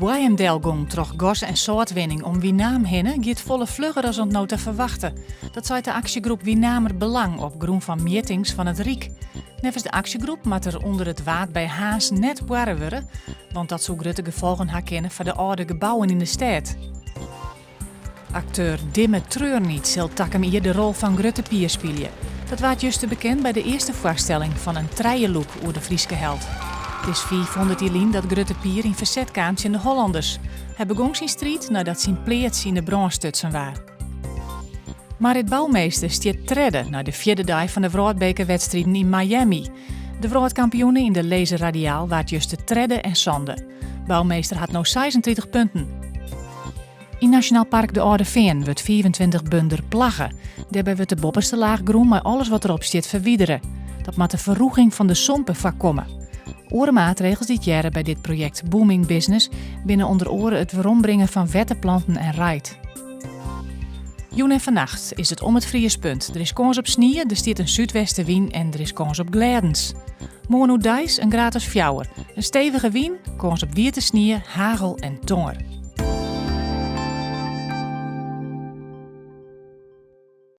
boaiemdelgong troch gas en sâltwinning om Winaam hinne giet folle flugger as oant no ta ferwachte. Dat seit de aksjegroep Winamer Belang op grûn fan mjittings fan it Ryk. Neffens de aksjegroep moat der ûnder it Waad by Harns net boarre wurde, want dat soe grutte gefolgen ha kinne foar de âlde gebouwen yn de stêd. Akteur Dimme Treurniet sil takom jier de rol fan Grutte Pier spylje. Dat waard juster bekend by de earste foarstelling fan in trijelûk oer de Fryske held. It is 500 jier lyn dat Grutte Pier yn ferset kaam tsjin de Hollanders. Hy begong syn striid neidat syn pleats yn 'e brân stutsen waard. Marit Bouwmeester stiet tredde nei de fjirde dei fan de wrâldbekerwedstriden yn Miami. De wrâldkampioene yn de Laser Radial waard juster tredde en sande. Bouwmeester hat no 36 punten. Yn Nasjonaal Park De Alde Feanen wurdt 25 bunder plagge. Dêrby wurdt de boppeste laach grûn mei alles wat derop stiet ferwidere. Dat moat de ferrûging fan de sompe foarkomme. Oare maatregels dy't hearre by dit projekt Booming Business binne ûnder oare it werombringen fan wetterplanten en reid. Jûn en fannacht is it om it friespunt. Der is kâns op snie, der stiet in súdwestewyn en der is kâns op glêdens. Moarn oerdeis in graad as fjouwer. In stevige wyn, kâns op wiete snie, hagel en tonger.